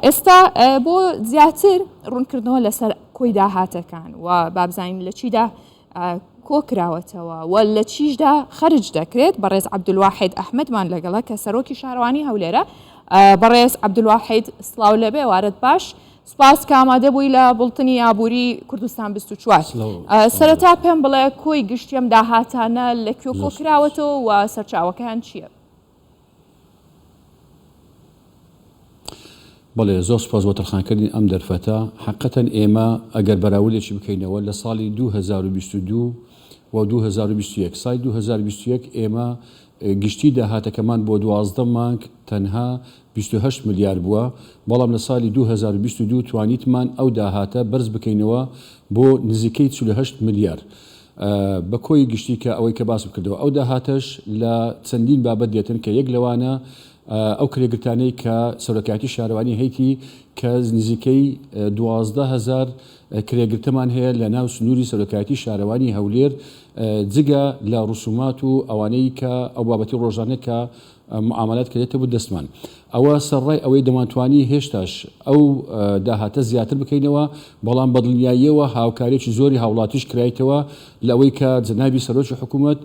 ئێستا بۆ زیاتر ڕوونکردنەوە لەسەر کۆی داهاتەکان و بابزانین لە چیدا کۆکراوەتەوە و لە چیشدا خەرج دەکرێت بەڕێز عەبدولواحید ئەحمەدمان لەگەڵە کە سەرۆکی شارەوانی هەولێرە بەڕێز عەبدولواحید سڵاو لەبێ وارت باش سپاس کە ئامادە بووی لە بوڵتنی ئابووری کوردستان 24 سەرەتا پێم بڵێ کۆی گشتیم داهاتانە لە کوێ کۆکراوەتەوە و سەرچاوەکەیان چییە؟ بەڵێ زۆر سوپاس بۆ تەرخانکردنی ئەم دەرفەتە، حەقەتەن ئێمە ئەگەر بەراوردێکی بکەینەوە لە ساڵی 2022 و 2021، ساڵی 2021 ئێمە گشتی داهاتەکەمان بۆ 12 مانگ تەنها 28 ملیار بووە، بەڵام لە ساڵی 2022 توانیتمان ئەو داهاتە بەرز بکەینەوە بۆ نزیکەی 48 ملیار. بە کۆی گشتی کە ئەوەی کە باسم کردەوە ئەو داهاتەش لە چەندین بابەت دێتن کە یەک لەوانە ئەو کرێگرتانەی کە سەرۆکایەتی شارەوانی هەیتی کە نزیکەی 12000 کرێگرتەمان هەیە لە ناو سنووری سەرۆکایەتی شارەوانی هەولێر جگە لە ڕسومات و ئەوانەی کە ئەو بابەتی ڕۆژانە کە معاملات کە دێتە بۆ دەستمان. ئەوە سەرڕای ئەوەی دەمانتوانی هێشتاش ئەو داهاتە زیاتر بکەینەوە، بەڵام بەدڵنیاییەوە هاوکاریەکی زۆری هاوڵاتیش کرایتەوە لە ئەوەی کە جەنابی سەرۆکی حکومەت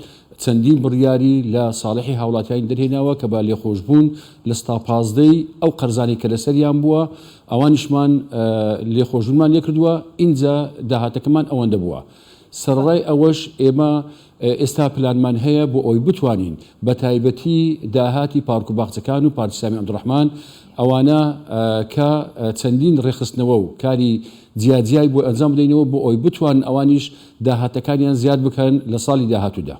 چەندین بڕیاری لە ساڵحی هاوڵاتیانی دەرهێناوە کە بە لێخۆشبوون لە ستا پازدەی ئەو قەرزانەی کە لەسەریان بووە ئەوانیشمان لێخۆشبوونمان لێکردووە ئینجا داهاتەکەمان ئەوەندە بووە. سەرەڕای ئەوەش ئێمە ئێستا پلانمان هەیە بۆ ئەوەی بتوانین بە تایبەتی داهاتی پارک و باخچەکان و پارکی سامی عەبدولڕەحمان ئەوانە کە چەندین ڕێکخستنەوە و کاری جیاجیای بۆ ئەنجام بدەینەوە بۆ ئەوەی بتوانن ئەوانیش داهاتەکانیان زیاد بکەن لە ساڵی داهاتوودا.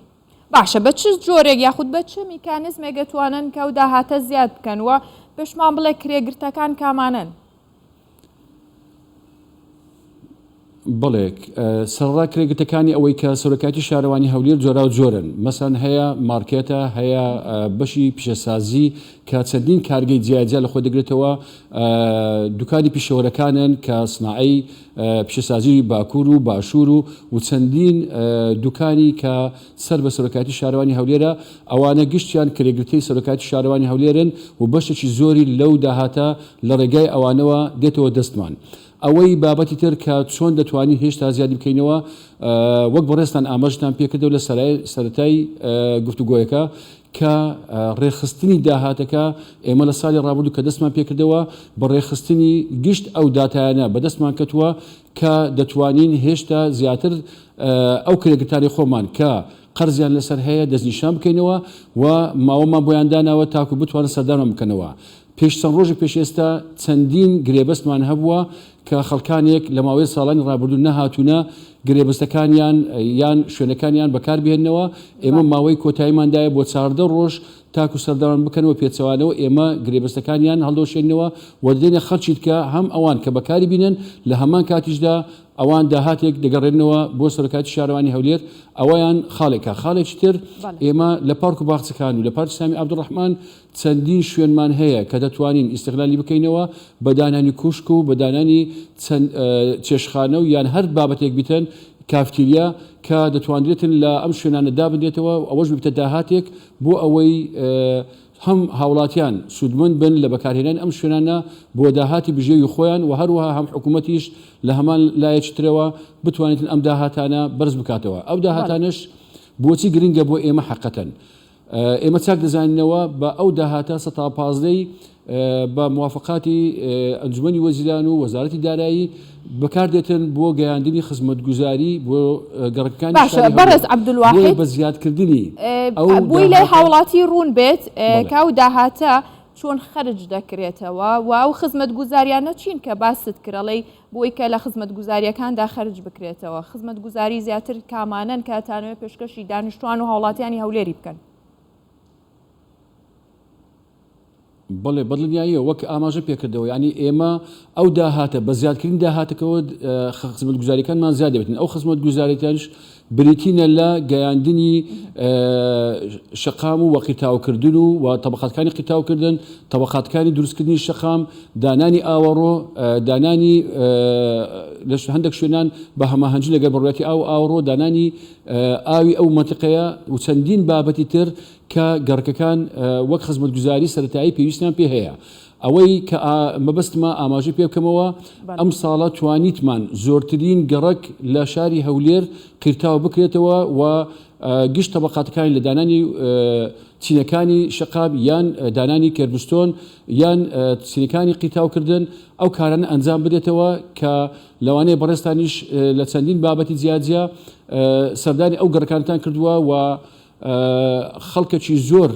باشە بە چ جۆرێک یاخود بە چ میکانیزمێک ئەتوانن کە ئەو داهاتە زیاد بکەن و پێشمان بڵێ کرێگرتەکان کامانەن؟ بەڵێ، سەرەڕای کرێگرتەکانی ئەوەی کە سەرۆکایەتی شارەوانی هەولێر جۆراو جۆرن، مەسەلەن هەیە مارکێتە، هەیە بەشی پیشەسازی کە چەندین کارگەی جیاجیا لە خۆی دەگرێتەوە، دوکانی پیشەوەرەکانن کە سناعەی پیشەسازی باکوور و باشوور و و چەندین دوکانی کە سەر بە سەرۆکایەتی شارەوانی هەولێرە، ئەوانە گشتیان کرێگرتەی سەرۆکایەتی شارەوانی هەولێرن و بەشێکی زۆری لەو داهاتە لە ڕێگای ئەوانەوە دێتەوە دەستمان. ئەوەی بابەتی تر کە چۆن دەتوانین هێشتا زیادی بکەینەوە، وەک بەڕێزتان ئاماژەتان پێکردەوە لە سەرەتای گفتوگۆیەکە کە ڕێکخستنی داهاتەکە ئێمە لە ساڵی ڕابردوو کە دەستمان پێکردەوە بە ڕێکخستنی گشت ئەو داتایانە بەدەستمان کەتووە کە دەتوانین هێشتا زیاتر ئەو کرێگرتانەی خۆمان کە قەرزیان لەسەر هەیە دەستنیشان بکەینەوە و ماوەمان بۆیان داناوە تاکو بتوانن سەردانمان بکەنەوە. پێش چەند ڕۆژێک پێش ئێستا چەندین گرێبەستمان هەبووە کە خەڵکانێک لە ماوەی ساڵانی ڕابردوو نەهاتوونە گرێبەستەکانیان یان شوێنەکانیان بەکار بهێننەوە، ئێمە ماوەی کۆتاییمان دایە بۆ 14 ڕۆژ تاکو سەردانمان بکەن و پێچەوانەوە ئێمە گرێبەستەکانیان هەڵدەوەشێنینەوە و دەدەینە خەڵکی دیکە هەم ئەوان کە بەکاری بینن لە هەمان کاتیشدا ئەوان داهاتێک دەگەڕێننەوە بۆ سەرۆکایەتی شارەوانی هەولێر ئەوەیان خاڵێکە خاڵێکی تر ئێمە لە پارک و باخچەکان و لە پارکی سامی عەبدولڕەحمان چەندین شوێنمان هەیە کە دەتوانین ئیستغلالی بکەینەوە بە دانانی کوشک و بە دانانی چەند چێشتخانە و یان هەر بابەتێک بیتن کافتیریا کە دەتواندرێتن لە ئەم شوێنانە دابنرێتەوە و ئەوەش ببتە داهاتێک بۆ ئەوەی هەم هاوڵاتیان سوودمەند بن لە بەکارهێنانی ئەم شوێنانە بۆ داهاتی بژێوی خۆیان و هەروەها هەم حکوومەتیش لە هەمان لایەکی ترەوە بتوانێتن ئەم داهاتانە بەرز بکاتەوە. ئەو داهاتانەش بۆچی گرنگە بۆ ئێمە حەقەتەن ئێمە چاک دەزانینەوە بە ئەو داهاتە سەتا پازدەی بە موافقاتی ئەنجومەنی وەزیران و وەزارەتی دارایی بەکاردێتن بۆ گەیاندنی خزمەتگوزاری بۆ گەڕەکەکانی باشە شاری هەولێر. بەڕێز عەبدولواحید بۆیە بە زیادکردنی ئەو بۆی لای داهاتە هاوڵاتی ڕوون بێت بەڵێ. کە ئەو داهاتە چۆن خەرج دەکرێتەوە و ئەو خزمەتگوزاریانە چین کە باست کرد ئەڵێی بۆی کە لە خزمەتگوزارییەکاندا خەرج بکرێتەوە خزمەتگوزاری زیاتر کامانەن کە ئەتانەوێت پێشکەشی دانیشتوان و هاوڵاتیانی هەولێری بکەن؟ بەڵێ بەدڵنیاییەوە وەک ئاماژە پێکردەوە یانی ئێمە ئەو داهاتە بە زیادکردنی داهاتەکەوە خزمەتگوزاریەکانمان زیاد دەبێتن ئەو خزمەتگوزاریەکانش بریتینە لە گەیاندنی شەقام و وەقیتاوکردن و و تەبقاتکانی قیتاوکردن تەبقاتکانی دروستکردنی شەقام دانانی ئاوەڕۆ دانانی لە هەندێک شوێنان بە هەماهەنگی لەگەڵ بەڕێوەبەرایەتی ئاو ئاوەڕۆ دانانی ئاوی ئەو مەنتیقەیە و چەندین بابەتی تر کە گەڕەکەکان وەک خزمەتگوزاری سەرەتایی پێویستیان پێ هەیە. ئەوەی کە مەبەستمە ئاماژەی پێ بکەمەوە، ئەم ساڵە توانیتمان زۆرترین گەڕەک لە شاری هەولێر قیرتاو بکرێتەوە و گشت تەبەقاتەکانی لە دانانی چینەکانی شەقام یان دانانی curbstone یان چینەکانی قیرتاوکردن ئەو کارانە ئەنجام بدرێتەوە کە لەوانەیە بەڕێزتانیش لە چەندین بابەتی جیاجیا سەردانی ئەو گەڕەکانتان کردووە و خەڵکەکی زۆر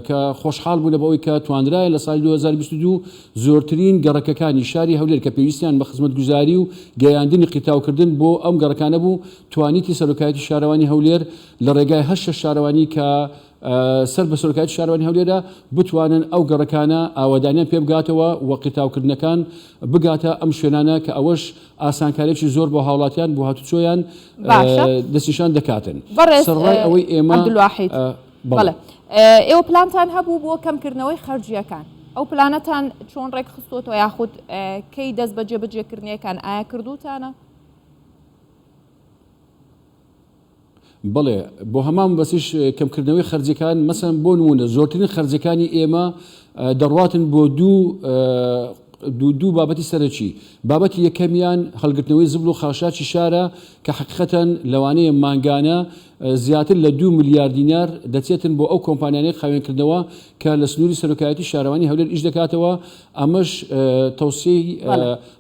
کە خۆشحاڵ بوونە بەوەی کە توانرایە لە ساڵی 2022 زۆرترین گەڕەکەکانی شاری هەولێر کە پێویستیان بە خزمەتگوزاری و گەیاندنی قیرتاوکردن بۆ ئەم گەڕەکانە بوو توانیتی سەرۆکایەتی شارەوانی هەولێر لە ڕێگای هەر شەش شارەوانی کە سەر بە سەرۆکایەتی شارەوانی هەولێرە بتوانن ئەو گەڕەکانە ئاوەدانیان پێ بگاتەوە و قیرتاوکردنەکان بگاتە ئەم شوێنانە کە ئەوەش ئاسانکاریی زۆر بۆ هاوڵاتیان بۆ هاتوچۆیان باشە دەستنیشان دەکاتن. بەڕێز سەرەڕای ئەوەی ئێمە عەبدولواحید بەڵێ. بەڵێ ئێوە پلانتان هەبوو بۆ کەمکردنەوەی خەرجییەکان ئەو پلانەتان چۆن ڕێکخستۆتەوە یاخود کەی دەست بە جێبەجێکردنیەکان ئایا کردووتانە؟ بەڵێ، بۆ هەمان مەبەستیش کەمکردنەوەی خەرجیەکان، مەسەلەن بۆ نموونە زۆرترین خەرجیەکانی ئێمە دەڕواتن بۆ دوو دوو بابەتی سەرەکی، بابەتی یەکەمیان هەڵگرتنەوەی زبڵ و خاشاکی شارە کە حەقیقەتەن لەوانەیە مانگانە زیاتر لە دوو ملیار دینار دەچێتن بۆ ئەو کۆمپانیانەی خاوێنکردنەوە کە لە سنووری سەرۆکایەتی شارەوانی هەولێر ئیش دەکاتەوە، ئەمەش تەوسیەی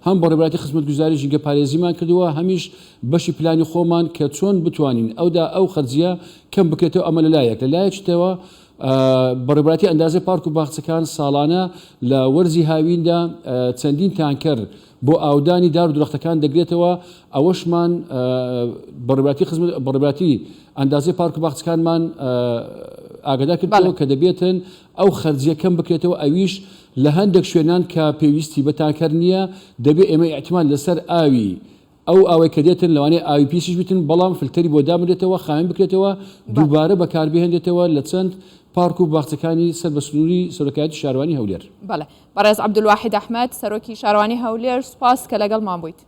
هەم بەڕێوەبەرایەتی خزمەتگوزاری ژینگەپارێزیمان کردووە هەمیش بەشی پلانی خۆمان کە چۆن بتوانین ئەودا ئەو خەرجیە کەم بکرێتەوە ئەمە لە لایەک لە لایەکی تەوە بەڕێوەبەرایەتی ئەندازەی پارک و باخچەکان ساڵانە لە وەرزی هاویندا چەندین تانکەر بۆ ئاودانی دار و درەختەکان دەگرێتەوە ئەوەشمان بەڕێوەبەرایەتی خزمەت بەڕێوەبەرایەتی ئەندازەی پارک و باخچەکانمان ئاگادار کردەوە کە دەبێتن ئەو خەرجیە کەم بکرێتەوە ئەویش لە هەندێک شوێنان کە پێویستی بە تانکەر نییە دەبێت ئێمە ئیعتماد لەسەر ئاوی ئەو ئاوەی کە دێتن لەوانەیە ئاوی پیسیش بیتن بەڵام فلتەری بۆ دابنرێتەوە خاوێن بکرێتەوە دووبارە بەکاربهێنرێتەوە لە چەند پارک و باخچەکانی سەر بە سنووری سەرۆکایەتی شارەوانی هەولێر. بەڵێ بەڕێز عەبدولواحید ئەحمەد سەرۆکی شارەوانی هەولێر سوپاس کە لەگەڵمان بوویت.